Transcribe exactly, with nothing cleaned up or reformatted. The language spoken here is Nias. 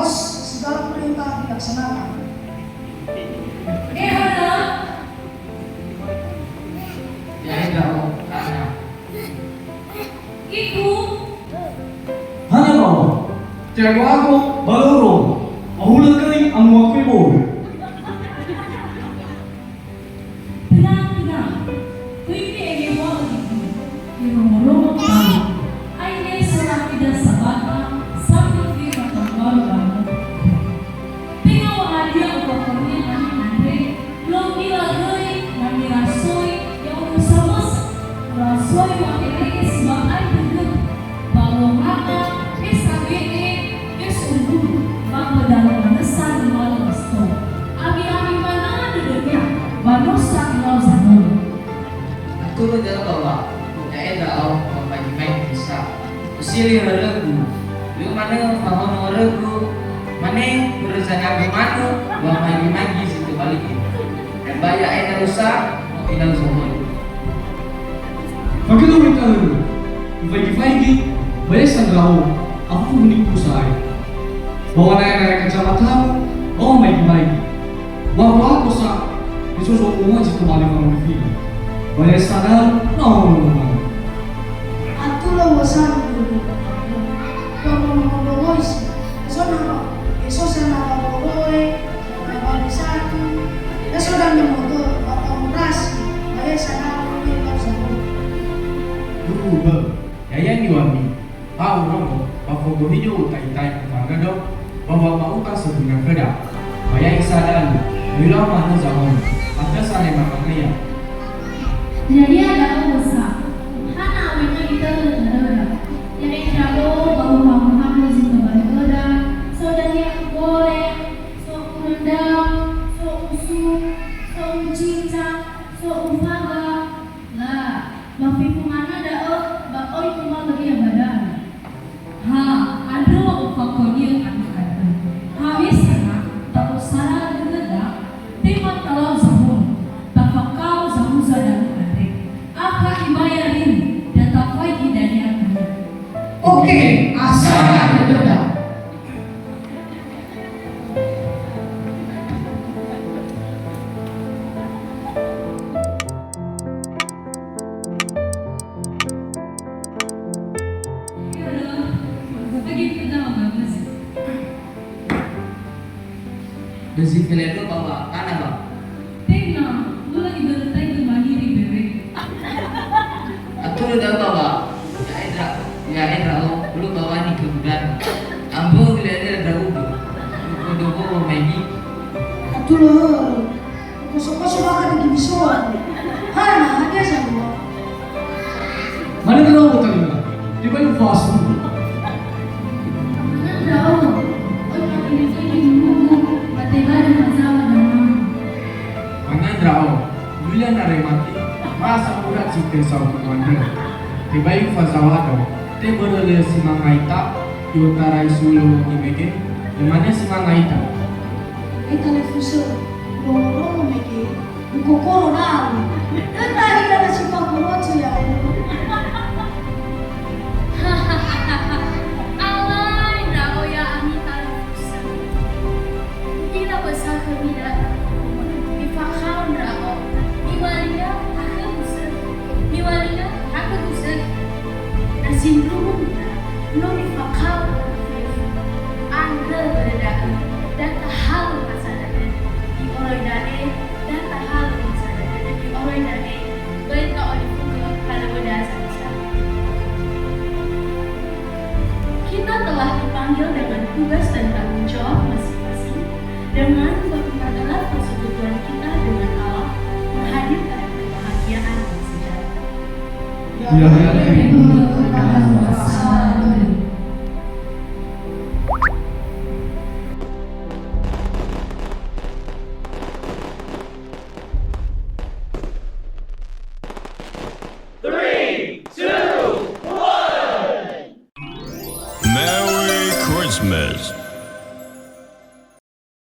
Segala perintah dilaksanakan. Eh, hana? Ya, enggak, oh, hana. Iku. Hana, Mama? Tiago aku, baloro. Ahula kai anu aku ibu. Tenang, tenang. Kui mi ege wa'o didi. Irongo-rongo tahu. Aine sola ida sabata, sambil firma tanggal bangun. Tenga wa'adia ufakonia ami andre, lo mila göi, na mirasoi, ya'udu samösa. Urasoi wa'erege siwa'ai dödögu. Ba lohana, he sabe'e, he sungguhu, ba mödalo manösa numalö Kristo. Ami-ami manö dödönia, ba no sa ilau zanolo. Atulö dödö, Bawa, ya'e ndra'o, ba magi-magi bisa. Usili hörögu, lö manö fahono hörögu, mane börö zanago manö, ba magi-magi si tobali. Ba ya'e na lusa, no ilau zanolo. Fakilo mitahörö, ifaigi-faigi, ba ya'e sa ndra'o, afu niku sa'ae. Ba wana'e-na'e kacamatamu, ba wamaigi-maigi. Ba wa'ato sa, isoso mua zi tobali fangonifili. Ba ya'e sa dalu, na ono-ono manö. Atulö wosanu dulu. Ba mono-mono loisi. Eso nama, eso sa nama boloe. Ba satu, ya sudah nyemoto, ba pamurasi, ba ya sana, ba ya sana. Duhu bö, ya'ia niŵa'ömi, ba urongo, ba fogohido utai-tai ufanödo, ba wama'uta sebuna khöda. Ba ya'e sa dalu, möilau manö zamöi, atö sa lema manö ia. Ya'ia da'ö sa, hana awena itörö-töröda. Ya'e ndra'o, ba uhaho-haho zi tobali öda, so dania ubole, So urendang, so usu, so ucica, so ufaga. La, ba fefu manö da'ö, ba oi umalö ia ba da'ö. Ha, andrö wa ufakonia ami andrö. Hewisa na, ta'osara dödöda, tema talau zahon, tafakao zamuza da'ö andre. Akha ibayarimi, da tafaigi dania khönia. Oke, asara dödöda. Dözi felendro ba wa tana ba. Tenga, ulo ibörötaigö maniri bere. Atulö da'ö, Bawa. Ya'e ndra-, ya'e ndra'o, ulo bawani kemudian. Ambö ulele ndra'ugö. Ukodogo wamaigi. Atulö, ukoso-koso bakha dögi bisoa. Hana, hadia sa dua? Manö ndra'o, Talima. Tebai ufasundru. Manö ndra'o, oi ma'irifiri dulugu, ba tebai mazawa dama. Manö ndra'o, Yulia na remati, ma sa'ura si tesau andrö. Tebai ufazaŵa'ö, te börö lö si mangaita, i'otarai sulo imege, lö manö si mangaita. Ita lefusö, rongo-rongo mege, Ukokoro dalu. Öta ira na si fakoroco ya'o. Alai ndra'o ya'ami talifusö. U'ila wösa khömi da'ö. Mifakhao ndra'o. Miŵa'ö ha khögu sökhi. Miŵa'ö ha khögu sökhi. Na sindruhu mina, no mifakhao fefu. Andrö börö da'ö, da tahalö masa dödö. I'oroi da'e, Da tahalö masa dödö, i'oroi da'e, böi ta'olifugö halöŵöda satua. Kita telah dipanggil dengan tugas dan tanggung jawab masing-masing, dengan memperterat persekutuan kita dengan Allah, menghadirkan kebahagiaan yang sejati. Ya, ya, ya. Three, two, one. Merry Christmas.